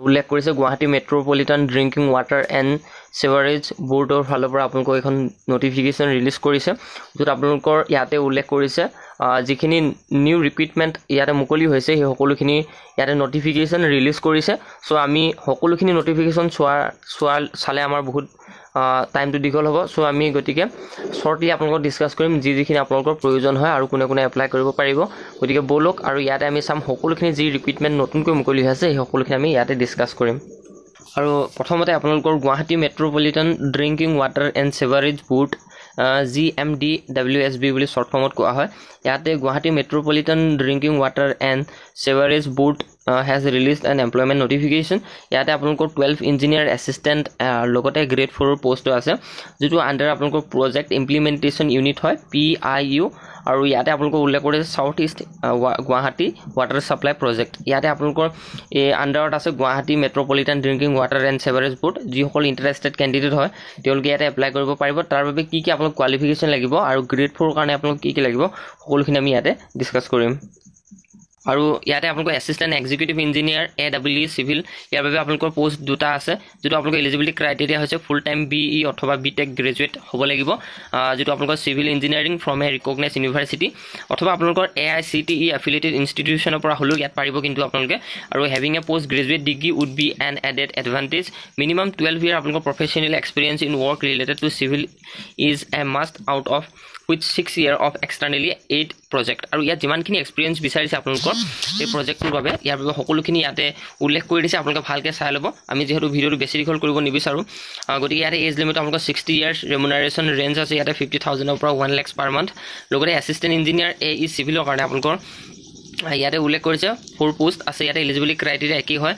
উল্লেখ কৰিছে, Guwahati Metropolitan Drinking Water and Sewerage ব'ৰ্ডৰ ফালৰ পৰা আপোনালোকৰ এইখন নটিফিকেশ্যন ৰিলিজ কৰিছে, য'ত আপোনালোকৰ ইয়াতে উল্লেখ কৰিছে যিখিনি নিউ ৰিক্ৰুইটমেণ্ট ইয়াতে মুকলি হৈছে, সেই সকলোখিনি ইয়াতে নটিফিকেশ্যন ৰিলিজ কৰিছে। চ' আমি সকলোখিনি নটিফিকেশ্যন চোৱা চালে আমাৰ বহুত টাইমটো দীঘল হ'ব। চ' আমি গতিকে শ্বৰ্টলি আপোনালোকক ডিছকাছ কৰিম যি যিখিনি আপোনালোকৰ প্ৰয়োজন হয় আৰু কোনে কোনে এপ্লাই কৰিব পাৰিব। গতিকে ব'লক, আৰু ইয়াতে আমি চাম সকলোখিনি যি ৰিক্ৰুইটমেণ্ট নতুনকৈ মুকলি হৈ আছে, সেই সকলোখিনি আমি ইয়াতে ডিছকাছ কৰিম। আৰু প্ৰথমতে আপোনালোকৰ Guwahati Metropolitan Drinking Water and Sewerage Board, GMDWSB বুলি শ্বৰ্ট ফৰ্মত কোৱা হয়। ইয়াতে Guwahati Metropolitan Drinking Water and Sewerage Board has release an employment notification. ইয়াতে আপোনালোকৰ 12 ইঞ্জিনিয়াৰ এছিষ্টেণ্ট, লগতে গ্ৰেড 4ৰ পষ্টো আছে, যিটো আণ্ডাৰ আপোনালোকৰ প্ৰজেক্ট ইমপ্লিমেণ্টেশ্যন ইউনিট হয়, পিআইইউ। আৰু ইয়াতে আপোনালোকৰ উল্লেখ কৰিছে South East Guwahati Water Supply Project। ইয়াতে আপোনালোকৰ এই আণ্ডাৰত আছে Guwahati Metropolitan Drinking Water and Sewerage Board। যিসকল ইণ্টাৰেষ্টেড কেণ্ডিডেট হয়, তেওঁলোকে ইয়াতে এপ্লাই কৰিব পাৰিব। তাৰ বাবে কি কি আপোনালোক কোৱালিফিকেশ্যন লাগিব আৰু গ্ৰেড 4ৰ কাৰণে আপোনালোক কি কি লাগিব, সকলোখিনি আমি ইয়াতে ডিছকাছ কৰিম। আৰু ইয়াতে আপোনালোকৰ Assistant Executive Engineer AEE Civil, ইয়াৰ বাবে আপোনালোকৰ পষ্ট দুটা আছে, যিটো আপোনালোকৰ এলিজিবিলিটি ক্ৰাইটেৰিয়া হৈছে ফুল টাইম বিই অথবা বি টেক গ্ৰেজুৱেট হ'ব লাগিব, যিটো আপোনালোকৰ civil engineering from a recognise university অথবা আপোনালোকৰ এআইচিটিই এফিলিয়েটেড ইনষ্টিটিউশ্যনৰ পৰা হ'লেও ইয়াত পাৰিব কিন্তু আপোনালোকে। আৰু having a post graduate degree would be an added advantage. Minimum 12 year আপোনালোকৰ professional experience in work related to civil is a must, out of with 6 year of externally aided project। আৰু ইয়াত যিমানখিনি এক্সপিৰিয়েঞ্চ বিচাৰিছে আপোনালোকৰ এই প্ৰজেক্টটোৰ বাবে, ইয়াৰ বাবে সকলোখিনি ইয়াতে উল্লেখ কৰি দিছে। আপোনালোকে ভালকৈ চাই ল'ব। আমি যিহেতু ভিডিঅ'টো বেছি দীঘল কৰিব নিবিচাৰোঁ, গতিকে ইয়াতে এজ লিমিট আপোনালোকৰ 60 ইয়াৰ্ছ, ৰেমুনাৰেশ্যন ৰেঞ্জ আছে ইয়াতে 50,000ৰ পৰা 1 লেক্স পাৰ মান্থ। লগতে এছিষ্টেণ্ট ইঞ্জিনিয়াৰ এ ই চিভিলৰ কাৰণে আপোনালোকৰ ইয়াতে উল্লেখ কৰিছে ফ'ৰ পোষ্ট আছে। ইয়াতে এলিজিবিলিটি ক্ৰাইটেৰিয়া একেই হয়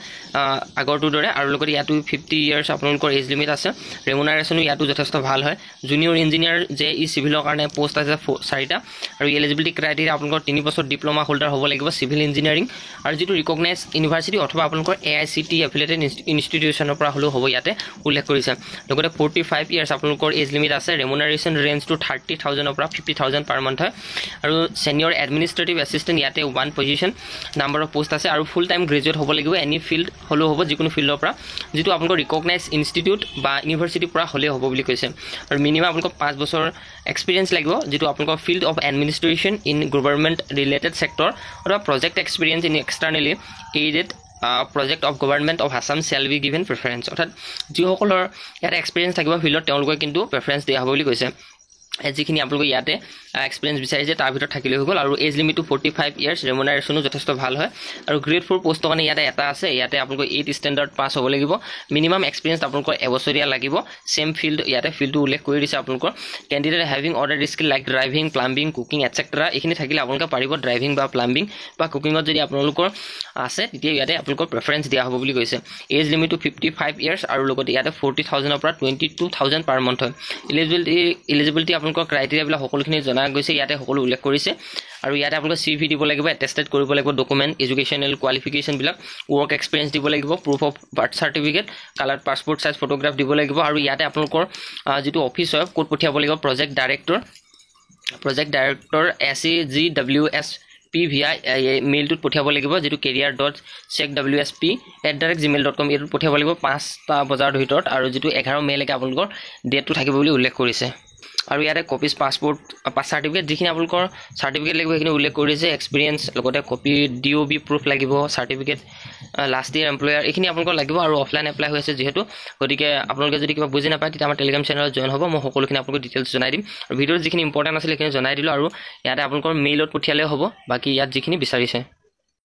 আগৰটোৰ দৰে। আৰু লগতে ইয়াতো 50 ইয়াৰ্ছ আপোনালোকৰ এজ লিমিট আছে। ৰেমুনাৰেশ্যনো ইয়াতো যথেষ্ট ভাল হয়। জুনিয়ৰ ইঞ্জিনিয়াৰ জে ই চিভিলৰ কাৰণে পোষ্ট আছে চাৰিটা আৰু এলিজিবিলিটি ক্ৰাইটেৰিয়া আপোনালোকৰ 3 বছৰ ডিপ্ল'মা হোল্ডাৰ হ'ব লাগিব চিভিল ইঞ্জিনিয়াৰিং আৰু যিটো ৰিকগনাইজ ইউনিভাৰ্চিটি অথবা আপোনালোকৰ এআইচিটি এফিলিয়েটেড ইনষ্টিটিউশ্যনৰ পৰা হ'লেও হ'ব, ইয়াতে উল্লেখ কৰিছে। লগতে 45 ইয়াৰ্ছ আপোনালোকৰ এজ লিমিট আছে। ৰেমুনাৰেশ্যন ৰেঞ্জটো 30,000ৰ পৰা 50,000 পাৰ মান্থ হয়। আৰু ছিনিয়ৰ এডমিনিষ্ট্ৰেটিভ এছিষ্টেণ্ট, ইয়াতে one position number of post আছে আৰু ফুল টাইম গ্ৰেজুৱেট হ'ব লাগিব, এনি ফিল্ড হ'লেও হ'ব, যিকোনো ফিল্ডৰ পৰা, যিটো আপোনালোকৰ ৰিকগনাইজ ইনষ্টিটিউট বা ইউনিভাৰ্চিটিৰ পৰা হ'লেই হ'ব বুলি কৈছে। আৰু মিনিমাম আপোনালোকৰ 5 বছৰ এক্সপিৰিয়েঞ্চ লাগিব, যিটো আপোনালোকৰ field of administration in government related sector অথবা project experience in externally aided project of Government of Assam shall be given preference। অৰ্থাৎ যিসকলৰ ইয়াতে এক্সপিৰিয়েঞ্চ থাকিব ফিল্ডত, তেওঁলোকে কিন্তু প্ৰেফাৰেঞ্চ দিয়া হ'ব বুলি কৈছে। যিখিনি আপোনালোকে ইয়াতে এক্সপিৰিয়েঞ্চ বিচাৰিছে, তাৰ ভিতৰত থাকিলেই হৈ গ'ল। আৰু এজ লিমিটটো 45 ইয়াৰ্ছ, ৰেমুনাৰেশ্যনো যথেষ্ট ভাল হয়। আৰু গ্ৰেড 4 পষ্টৰ কাৰণে ইয়াতে এটা আছে। ইয়াতে আপোনালোকৰ এইট ষ্টেণ্ডাৰ্ড পাছ হ'ব লাগিব, মিনিমাম এক্সপিৰিয়েঞ্চ আপোনালোকৰ এবছৰীয়া লাগিব, ছেম ফিল্ড, ইয়াতে ফিল্ডটো উল্লেখ কৰি দিছে আপোনালোকৰ। Candidate having other skill like driving, plumbing, cooking etcetera, এইখিনি থাকিলে আপোনালোকে পাৰিব। ড্ৰাইভিং বা প্লাম্বিং বা কুকিঙত যদি আপোনালোকৰ আছে, তেতিয়া ইয়াতে আপোনালোকৰ প্ৰেফাৰেঞ্চ দিয়া হ'ব বুলি কৈছে। এজ লিমিটটো 55 ইয়াৰ্ছ আৰু লগতে ইয়াতে 40,000ৰ পৰা 22,000 পাৰ মান্থ হয়। এলিজিবিলিটি আপোনালোকৰ ক্ৰাইটেৰিয়াবিলাক সকলোখিনি জনা গৈছে, ইয়াতে সকলো উল্লেখ কৰিছে। আৰু ইয়াতে আপোনালোকে চিভি দিব লাগিব, এটেষ্টেড কৰিব লাগিব ডকুমেণ্ট, এডুকেশ্যনেল কোৱালিফিকেশ্যনবিলাক, ৱৰ্ক এক্সপিৰিয়েঞ্চ দিব লাগিব, proof of birth certificate, colour passport size photograph দিব লাগিব। আৰু ইয়াতে আপোনালোকৰ যিটো অফিচ হয়, ক'ত পঠিয়াব লাগিব, Project Director SEGWSPVI মেইলটোত পঠিয়াব লাগিব, যিটো career.segwsp@gmail.com, এইটোত পঠিয়াব লাগিব 5টা বজাৰ ভিতৰত আৰু যিটো 11 মে'লৈকে আপোনালোকৰ ডেটটো থাকিব বুলি উল্লেখ কৰিছে। আৰু ইয়াতে কপিজ পাছপৰ্ট পাছ চাৰ্টিফিকেট, যিখিনি আপোনালোকৰ চাৰ্টিফিকেট লাগিব, সেইখিনি উল্লেখ কৰি দিছে। এক্সপিৰিয়েঞ্চ, লগতে কপি ডিঅ'বি প্ৰুফ লাগিব, চাৰ্টিফিকেট, লাষ্ট ইয়েৰ এমপ্লয়াৰ, এইখিনি আপোনালোকৰ লাগিব। আৰু অফলাইন এপ্লাই হৈ আছে যিহেতু, গতিকে আপোনালোকে যদি কিবা বুজি নাপায়, তেতিয়া আমাৰ টেলিগ্ৰাম চেনেলত জইন হ'ব। মই সকলোখিনি আপোনালোকক ডিটেইলছ জনাই দিম। আৰু ভিডিঅ'ত যিখিনি ইম্পৰ্টেণ্ট আছিলে, সেইখিনি জনাই দিলোঁ। আৰু ইয়াতে আপোনালোকৰ মেইলত পঠিয়ালেও হ'ব, বাকী ইয়াত যিখিনি বিচাৰিছে।